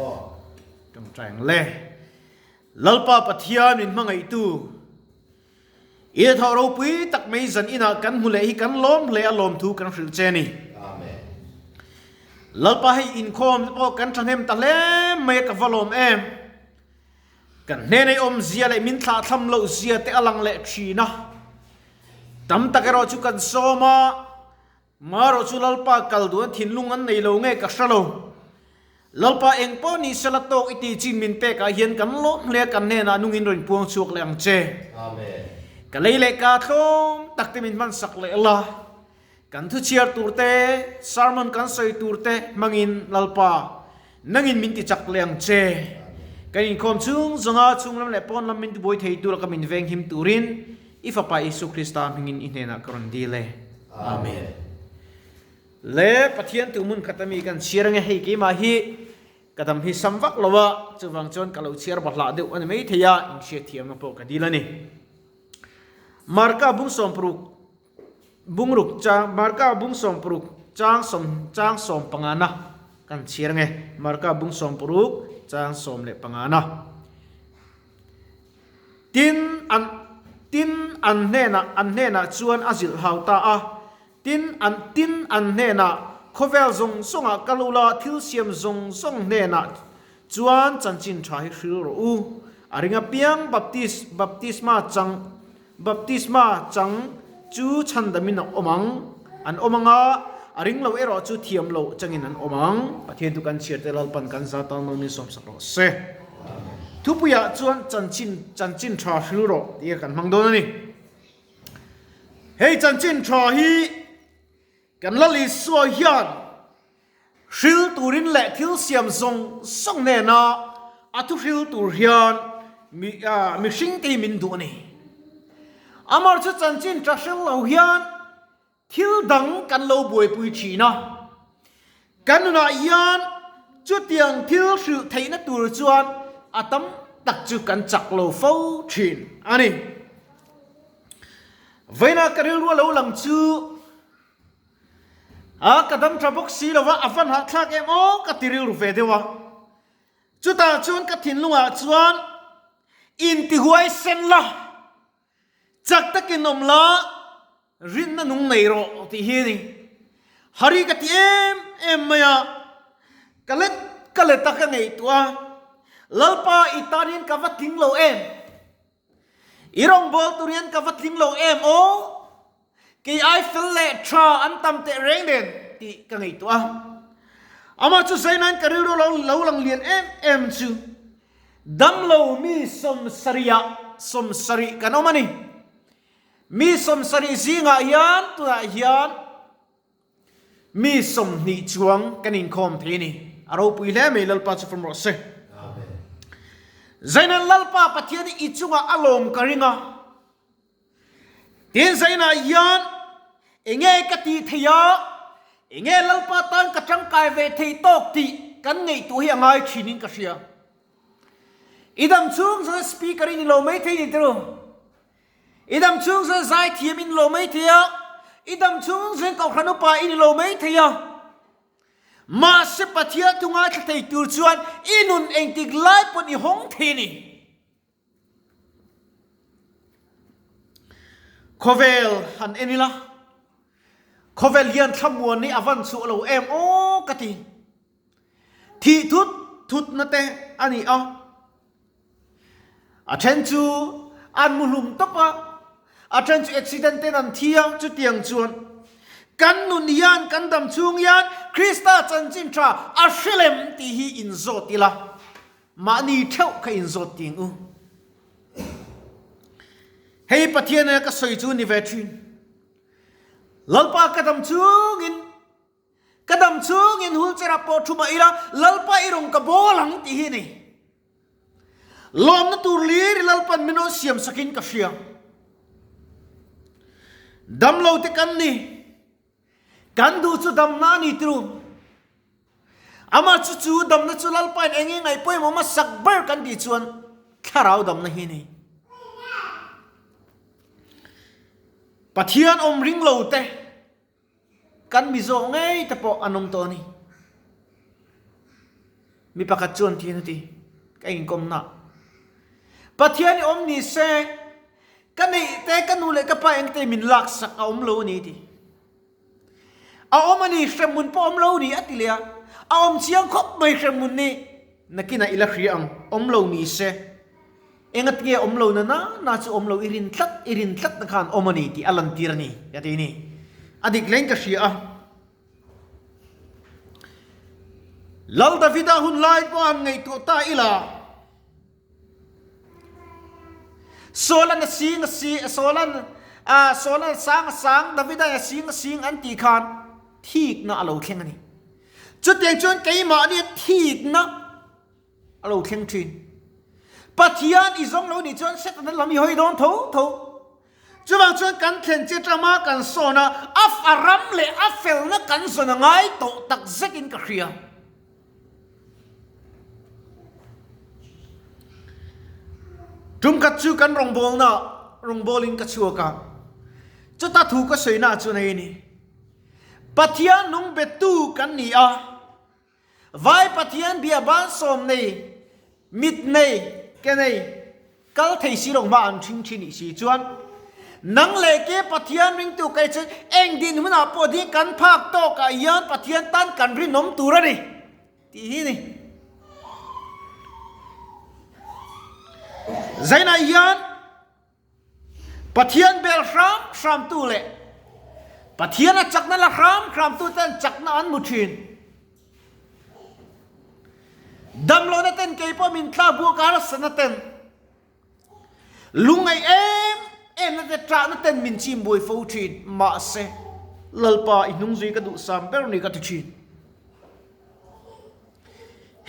Aw. Tawngtai ang le. Lalpa Pathian min hmangaihtu, i hnathawh ropui tak mai zan inah kan hmu leh hi kan lawm hle a lawmthu kan hrilh che a ni. Amen. Lalpa hei inkhawm te pawh kan thahnem ta hle mai a ka va lawm em. Kan hnenei awmzia leh min thlahthlam loh zia te a lang leh thin a. Tam tak erawh chu kan sawm a, Marawh chu Lalpa kal duhna thinlung an nei lo nge ka hre lo. Lalpa eng pawh ni sela tawk i tih chin min pek ah hian kan lawm hle a kan hnenah nungin rawn puang chhuak leh ang che. Amen. Ka lei leh ka tlawm tak te min hman sak leh la. Kan thu chhiar tur te, sermon kan sawi tur te hmangin Lalpa nangin min ti chak leh ang che. Kan inkhawm chung zawnga chhunglam leh pawnlam min tibuai thei tur a ka min venghim turin I Fapa Isu Krista hmingin i hnenah ka rawn dil e. Amen. Le Pathian tu hmun khat ami kan chhiar ange hei keimah hi ka dam hi sam vak lo a, chuvang chuan ka lo chhiar bahlah deuh a ni mai thei a, inhriatthiamna pawh ka dil a ni. Marka bung sawmparuk bungruk chang Marka bung sawmparuk chang sawm chang sawm pangana kan chhiar ange Marka bung sawmparuk chang sawm leh pangana. Tin, an, tin, an hnenah, an hnenah chuan a zilh hau ta a. Tin, an, tin, an hnenah, Khawvel zawng zawngah kal ula, thil siam zawng zawng hnenah chuan chanchin tha hi hril rawh u. A ring apiang baptis, baptisma chang, baptisma chang chu chhandamin a awm ang, an awm ang a, a ring lo erawh chu thiam loh changin an awm ang. Pathian chu kan chhiar te Lalpan kan za tan lo min sawmsak rawh se. Thupuiah chuan chanchin chanchin tha hril rawh tih kan hmang dawn a ni. Hei chanchin tha hi kan Lal Isua hian hril turin leh thil siam zawng zawng nena a thu hril tur hian mi mihring te hi min duh a ni. Amar chu chanchin tha hril lo hian Thil dang kan lo buaipui thin a, kan nunah hian chutiang thil hrilh theihna tur chuan a tam tak chu kan chak lo fo thin a ni. Vawiinah ka rilru a lo lang chu a ka dam tha bawk si lo va, a van hahthlak em aw ka ti rilru ve deuh a. Chutah chuan ka thinlungah chuan intihuai sen la. Chak takin awm la, rinna nung nei rawh tih hi a ni. Hari ka ti em em mai a, ka let ka let a ka ngaihtuah a, Lalpa i tan hian ka va tling lo em? I rawngbâwl tur hian ka va tling lo em aw? Kei ai fel leh tha an tam teh reng nen tih ka ngaihtuah a. Amah chu Zainain ka rilru lo lo lang lian em em chu Damlo mi sawmsarihah sawmsarih kan awm a ni. Mi sawmsarih zingah hian tunah hian mi sawmhnih chuang kan inkhawm thei a ni. A ropui hle mai Lalpa chu fam rawh se. Zainan Lalpa Pathian hi i chungah a lawm ka ring a. Tin Zainah hian enge ka tih theih a, enge Lalpa tan ka tangkai ve thei tawk tih kan ngaihtuah hi a ngai thinin ka hria. I dam chung chuan speaker in i lo mai thei ni tiro. I dam chung chuan zaithiam in lo mai thei a, i dam chung chuan kohhran upa in i lo mai thei a. Mahse Pathian thu ngaithla thei tur chuan i nun engtik lai pawn i hawng thei a ni. Khawvel han en ila, khawvel hian thlamuan hi a van chhuah lo em aw ka ti. Thih thut thut na te a ni a, a then chu an muhlum tawp a, a then chu accident ten an thi a, chutiang chuan kan nun hian kan dam chhung hian Krista chanchin tha a hrelem tih hi inzawt ila. Mahni theuh kha inzawt ting u. Hei Pathian ina ka sawi chu ni ve thin. Lalpa ka dam chungin, ka dam chungin hulchera pawh thu mah ila, Lalpa i rawn ka bawl ang tih hi a ni. Lawmna tur lir i Lalpan min rawn siam sakin ka hria. Damlo te kan ni. Kan duh chu damna a ni tiru. Amah chu chu damna chu Lalpain eng nge ngaih pawimawh hmasak ber kan tih chuan thlarau damna hi a ni. Pathian awm ring lo te kan mi zawh ngei te pawh an awm tawh a ni. Mi pakhat chuan thian a ti, Ka inkawmna Pathian i awm ni se, ka neih te, ka nu leh ka pa engte min laksak a awm lo a ni a ti. A awm a ni, hremhmun pawh awm lo ni a ti leh a. A awm chiang khawp mai hremhmun ni. Nakinah i la hria ang, awm lo ni se. Engatinge awm lo na na na chu awm lo i rin tlat, i rin tlat na khan awm a ni tih a lantir a ni, a ti a ni. A dik leng ka hria a. Lal Davida hun lai pawh han ngaihtuah ta ila, Saul-an a sing a si, Saul-an ah Saul-an a sang a sang, Davida-in a sing a sing an tih khan thikna a lo thleng a ni. Chutiang chuan keimahnia thikna a lo thleng thin. Pathian i zawng lo nih chuan Setana lam i hawi dawn tho tho. Chuvang chuan kan thlen che tama kan sawn a, a a ram leh a felna kan zawn a ngai tawh tak zetin ka hria. Tumkhat chu kan rawngbawlna rawngbawlin ka chhuak a, chuta thu ka sawina chuan hei a ni, Pathian nung betu kan ni a, Vai Pathian bia ban sawm nei, mit nei, ke nei, kal thei si lo hma an ṭhing ṭhin ih si chuan nang leh ke Pathian ringtu kai chuan eng dinhmunah pawh ding kan phak tawkah hian Pathian tan kan rinawm tur a ni tih hi ni. Zainah hian Pathian bel hram hramtu leh Pathian a chakna la hram hramtu ten chakna an hmu thin. Damlohna ten kei pawh min tla buak a harsatna ten lungngaih em em na te ṭahna ten min chim buai fo thin. Mahse, Lalpa i hnungzui ka duhsam ber ni ka ti thin.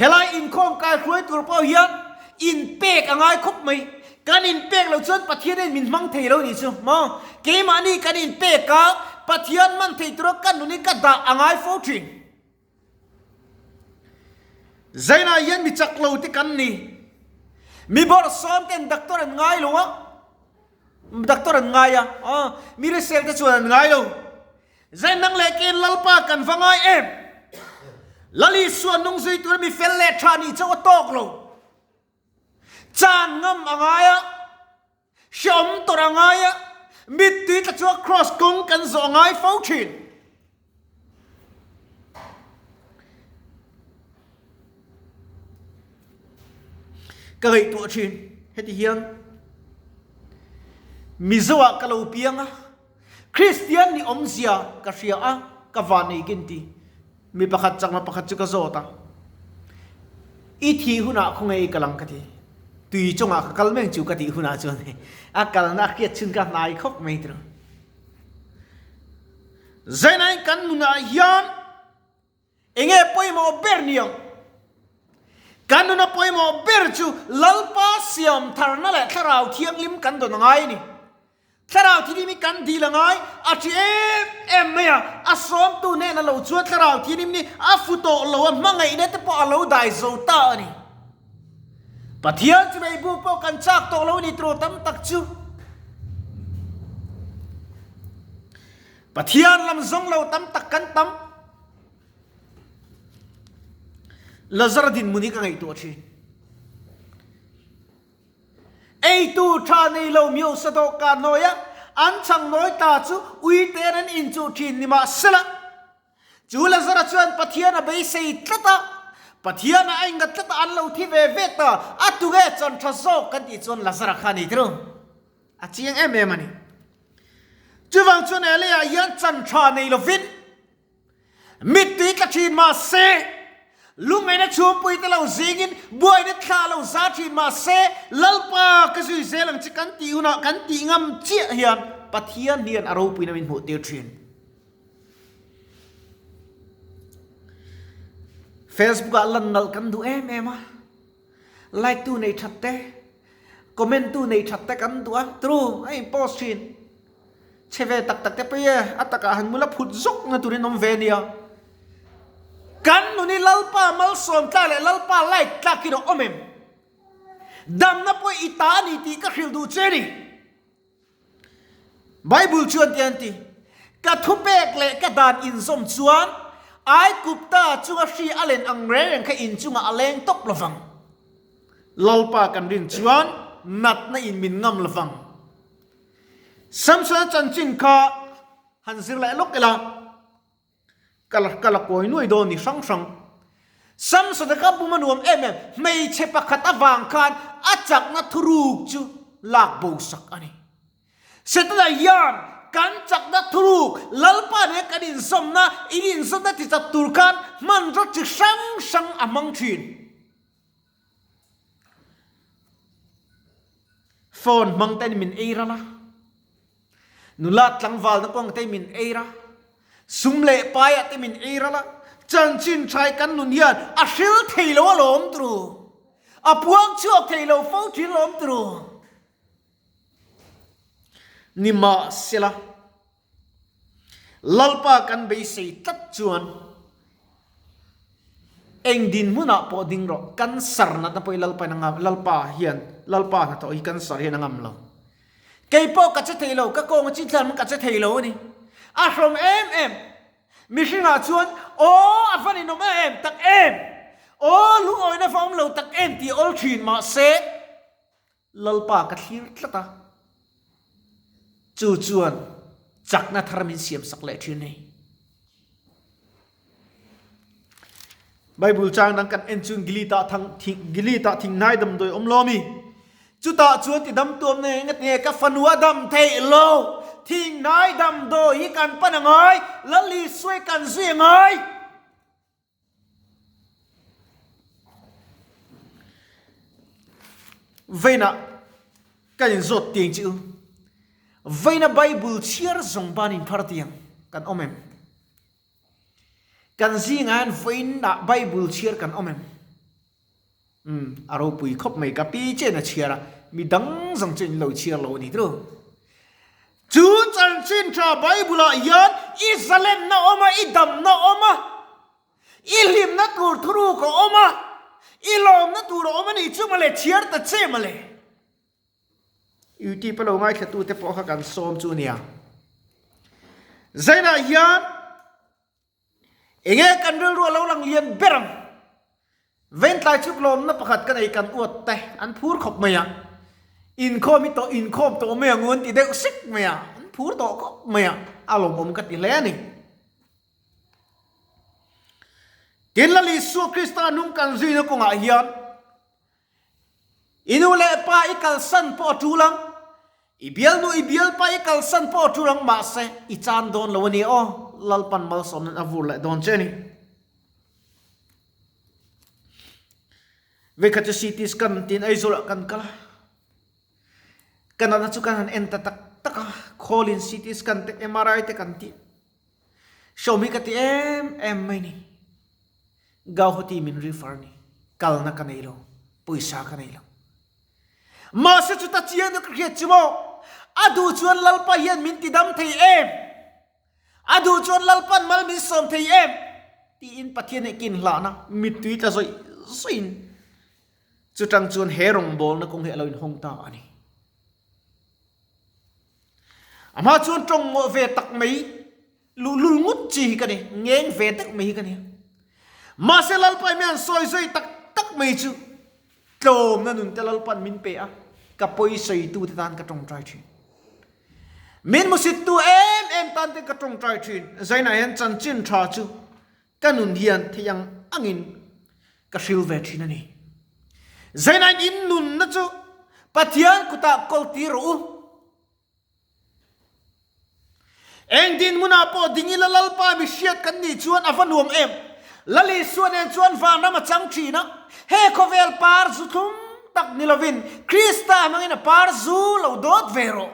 Helai inkhawm kai hruai tur pawh hian inpek a ngai khawp mai. Kan inpek loh chuan Pathian hian min hmang thei lo nih chu maw? Keimahni kan inpek a, Pathian hman thei tura ka nun hi ka dah a ngai fo thin. Zainah hian mi chak lo te kan ni. Mi bawrhsawm ten doctor an ngai lo a, doctor an ngai a, mi hrisel te chuan an ngai lo. Zainang leh kein Lalpa kan va ngai em? Lal Isua nung zui tura mi fel leh tha nih chauh a tawk lo. Chan ngam a ngai a, hreawm tawrh a ngai a, mittui tla chua kraws kawng kan zawh a ngai fo thin. Ka ngaihtuah thin, heti hian Mizo ah ka lo piang a, Kristian ni awmzia ka hria a, ka van ei kin ti. Mi pakhat chakma pakhat chu ka zawt a, I thih hunah khawnge i kal ang ka ti. Tui chungah ka kal meng chu ka tih hunah chuan a kalna a hriat chhun ka hnai khawp mai tiraw. Zainain kan nunah hian Enge pawimawh ber ni ang? Kan nuna pawimawh ber chu Lalpa siam tharna leh Thlarau Thianghlim kan dawn a ngai a ni. Thlarau Thianghlim hi kan dil a ngai, a ṭhi em em mai a, a sawmtu hnena lo chuan Thlarau Thianghlim hi a fu tawh lo a, hmangaihna te pawh a lo dai zo ta a ni. Pathian chu meibuk pawh kan chak tawh lo a ni tiraw tam tak chu. Pathian lam zawng lo tam tak kan tam. Lazara dinhmun hi ka ngaihtuah thin. Eitu tha nei lo miosa dawhkan hnuaia an chhang nawi ta chu uite'n an inchuh thin ni mahsela, chu Lazara chuan Pathian a beisei tlat a, Pathian a ingat tlat a an lo thi ve ve ta, a tunge chan tha zawk kan tih chuan Lazara kha a ni tiraw? A chiang em em a ni. Chuvang chuan he leiah hian chan tha nei lovin mittui tla thin mah se, lungngaihna chhungpui te lo zingin buaina thla lo za thin mah se, Lalpa ka zui zel ang che kan tih hunah kan tih ngam chiah hian Pathian hian a ropuina min hmuh tir thin. Facebook ah lan nalh kan duh em em a. Like tu nei that te, comment tu nei that te kan duh a, true a in post thin. Chhe ve tak tak te pawh i e, a takah han mula phut zawk na turin awm ve nia. Kan nun hi Lalpa malsawm tlak leh Lalpa like tlak in a awm em? Damna pawh i ta a ni tih ka hrilh duh che a ni. Bible chuan ti an ti, Ka thupek leh ka dan inzawm chuan Aigupta chunga hri a len ang reng reng kha in chungah a leng tawp lovang. Lalpa kan rin chuan natna in min ngam lovang. Samsona chanchin kha han zir leh lawk ila, ka la ka la kawi nuai dawn ni hrang hrang. Samsona kha bum a nuam em em, hmeichhe pakhat avang khan a chakna thuruk chu lak bo sak a ni. Setana hian kan chakna thuruk Lalpa nen kan inzawmna, in inzawmna ti chak tur khan hmanraw chi hrang hrang a hmang thin. Phone hmang ten min ei ral a, nula tlangvalna kawng te min ei ra, sum leh paiah te min ei ral a, chanchin tha kan nun hian a hril thei lo alawm turu, a puang chhuak thei lo fo thin alawm turu. Nimahsela, Lalpa kan beisei tlat chuan eng dinhmunah pawh ding rawh, cancer natna pawh hi Lalpa in a ngam, Lalpa hian, Lalpa hnathawh hi cancer hian a ngam lo. Kei pawh ka che thei lo, ka kawng a chin thlan ka che thei lo a ni. A hrawm em em. Mihringah chuan, Aw, a va ninawm em tak em! Aw, lungawina va awm lo tak em tih awl thin mahse, Lalpa ka thlir tlat a, chu chuan chakna thar min siam sak leh thin a ni. Bible chang dang kan en chuan Gilead-ah thang Gilead-ah thingnai damdawi awm lo a mi? Chutah chuan ti dam tuam nei nge nge ka fanu a dam theih lo, thingnai damdawi hi kan pan a ngai, Lal Isua hi kan zui a ngai. Veina ka inzawt tiang chu veina Bible chhiar zawng ban inphar tiang kan awm em? Kan zingah hian vawiinah Bible chhiar kan awm em? Umm a ropui khawp mai ka pi chian a chhiar a, mi dang zawng chu in lo chhiar lo a ni tru. Chu chanchin tha Bible ah hian i zalenna awm a, i damna awm a, i hlimna tur thuruk a awm a, i lawmna tur a awm a nih chu mawle chhiar ta che mawle. Youtube a lo ngaithla tute pawh kha kan sawm chu a nia. Zainah hian Enge kan rilru a lo lang lian ber ang? Ventlai chuk lawmna pakhat ka nei kan uat te an phur khawp mai a, inkhawm hi tawh inkhawm tawh mai ang u an ti deuh sek mai a, an phur tawh khawp mai a, a lawmawm ka ti hle a ni. Tin Lal Isua Krista nung kan zuina kawngah hian I nu leh pa i kalsan pawh a tul ang, i bialnu i bialpa i kalsan pawh a tul ang, mahse i chan dawn lo a ni aw, Lalpan malsawm nan a vur leh dawn che a ni. Vekhat chu CT scan tiin Aizawl ah kan kal a, ka natna chu kan han en ta tak tak a, khawlin CT scan te MRI te kan tih Hrawm hi ka ti em em mai ni. Gauhati min refer ni. Kalna ka nei lo. Pawisa ka nei lo. Mahse chuta chiang deuh ka hriat chu maw, a duh chuan Lalpa hian min ti dam thei em? A duh chuan Lalpa'n mal min sawm thei em? Tiin Pathian nih kin hlahna mittui tla zawih zawihin chutang chuan he rawngbawlna kawng hi a lo inhawng ta a ni. A hma chuan tawng ngawh ve tak mai, luhlul ngut chi hi ka ni, ngeng ve deuh mai hi ka ni. Mahse Lalpa hian sawi zui tak tak mai chu tlawmna nun te Lalpa'n min pe a, ka pawi sawitute tan ka tawngtai thin. Min hmusittu em em tan te ka tawngtai thin. Zainah hian chanchin tha chu ka nun hian thei ang angin ka hril ve thin a ni. Zainah in nunna chu Pathian kutah kawltir rawh u. Eng dinhmunah pawh ding ila Lalpa mi hriat kan nih chuan a va nuam em! Lal Isua nen chuan vanram a chang thin a, he khawvel par zu thlum tak ni lovin Krista hmangin a par zu lo dawt ve rawh.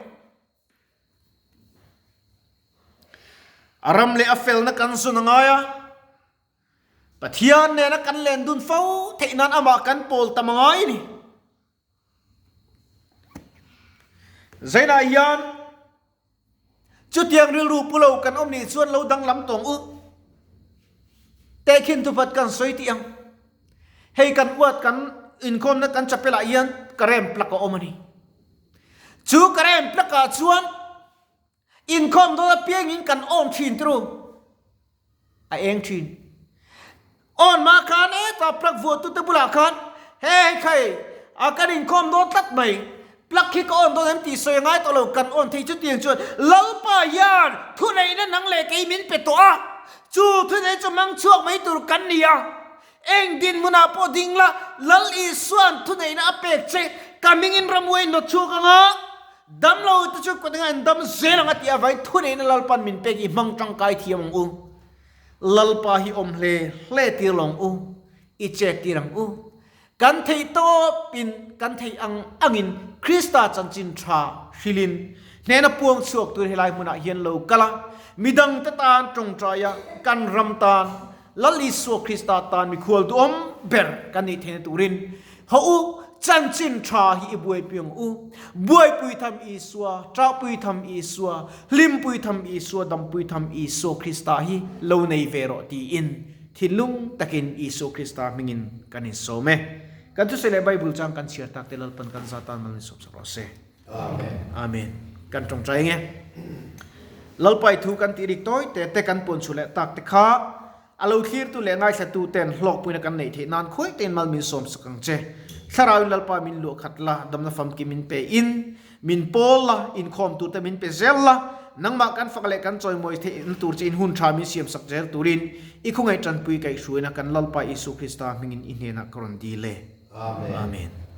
A ram leh a felna kan zun a ngai a, Pathian nena kan len dun fo theih nan amah kan pawl tam a ngai a ni. Zainah hian chutiang rilru pu lo kan awm nih chuan lo danglam tawng u. Tehkhin thupat kan sawi tih ang. Hei kan uat kan inkhawmna kan chapel ah hian current plug a awm a ni. Chu current plug ah chuan inkhawm dawn apiangin kan on thin turu. A eng thin. On mah khan e ta plug vuahtute bulah khan hei khai a kan inkhawm dawn tlat mai. Plug hi ka on dawn em tih sawi a ngai tawh lo, kan on thei chutiang chuan Lalpa hian thuneihna nang leh kei min pe tawh a, chu thuneih chu hmang chhuak mai tur kan ni a. Eng dinhmunah pawh ding la, Lal Isua'n thuneihna a pek che, ka hmingin ramhuai hnawt chhuak ang a, damlo te chu kut engah in dam zel ang a tih avangin thuneihna Lalpa'n min pek i hmang tangkai thiam ang u. Lalpa hi awm hle hle tir lo ang u, i chet tir ang u. Kan theih tawpin, kan theih ang angin Krista chanchin tha hrilhin hnena puang chhuak tur helai hmunah hian lo kal a, midangte tan tawngtaia kan ram tan Lal Isua Krista tan mikhual duhawm ber kan nih theihna turin haw u, chanchin tha hi i buaipui ang u. Buaipui tham Isua, ṭahpui tham Isua, hlimpui tham Isua, dampui tham Isua Krista hi lo nei ve rawh tiin Thinlung takin Isua Krista hmingin kan insawm e. Kan thusawi leh Bible chang kan chhiar tak te Lalpan kan za tan mal min sawm sak rawh se. Amen. Amen. Kan tawngtai nge. Lalpa i thu kan tih rik tawi te te kan puan chhuah leh tak te kha a lo thlirtu leh ngaithlatu ten hlawkpuina kan neih theih nan khawi tein mal min sawm sak ang che. Thlarauin Lalpa min luah khat la, damna famkim min pe in, Min pawl la, inkhawm tur te min pe zel la, nangmah kan fak leh kan chawimawi theihna tur che in hun tha min siamsak zel turin i khawngaih tanpui kaihhruaina kan Lalpa Isu Krista hmingin i hnenah ka rawn dil e. Amen.